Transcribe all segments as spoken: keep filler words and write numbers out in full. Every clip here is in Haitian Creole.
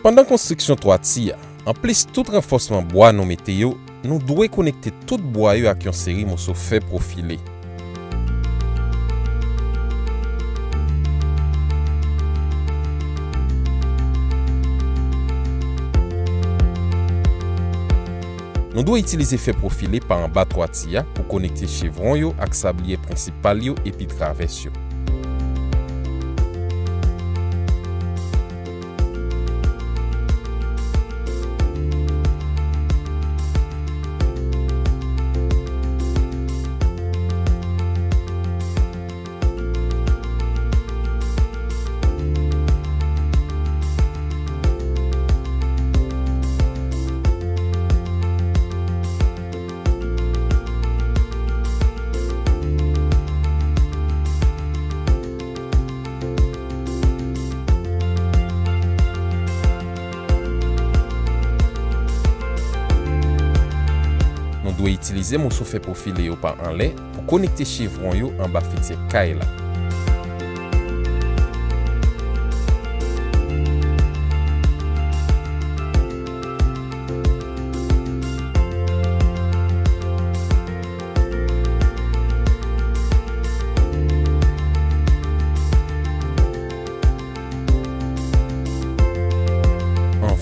Pandan konstriksyon twati a, anplis tout ranfòsman bwa nou mete yo, nou dwe konekte tout bwa yo ak yon seri moso fè pwofile. Nou dwe itilize fè pwofile pa anba twati a pou konekte chevwon yo ak sabliye prensipal yo epi travès yo. Nou dwe itilize moso fè pwofile yo pa anlè pou konekte chevwon yo anba fetyè kay la.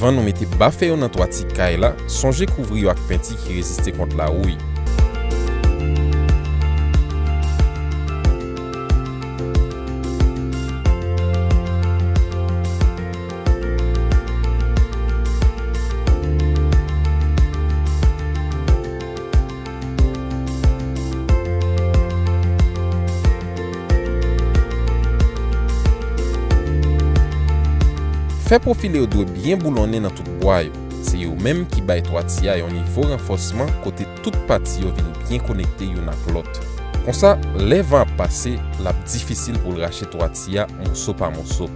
Anvan nou mete ba fè yo nan twati kay la, sonje kouvri yo ak penti ki reziste kont lawouy. Fè pwofile yo dwe byen boulonnen nan tout bwa yo. Se yo menm ki bay twati a yon nivo ranfòsman kote tout pati yo vin byen konekte youn ak lòt. Konsa, lè van ap pase, l ap difisil pou l rache twati a moso pa moso.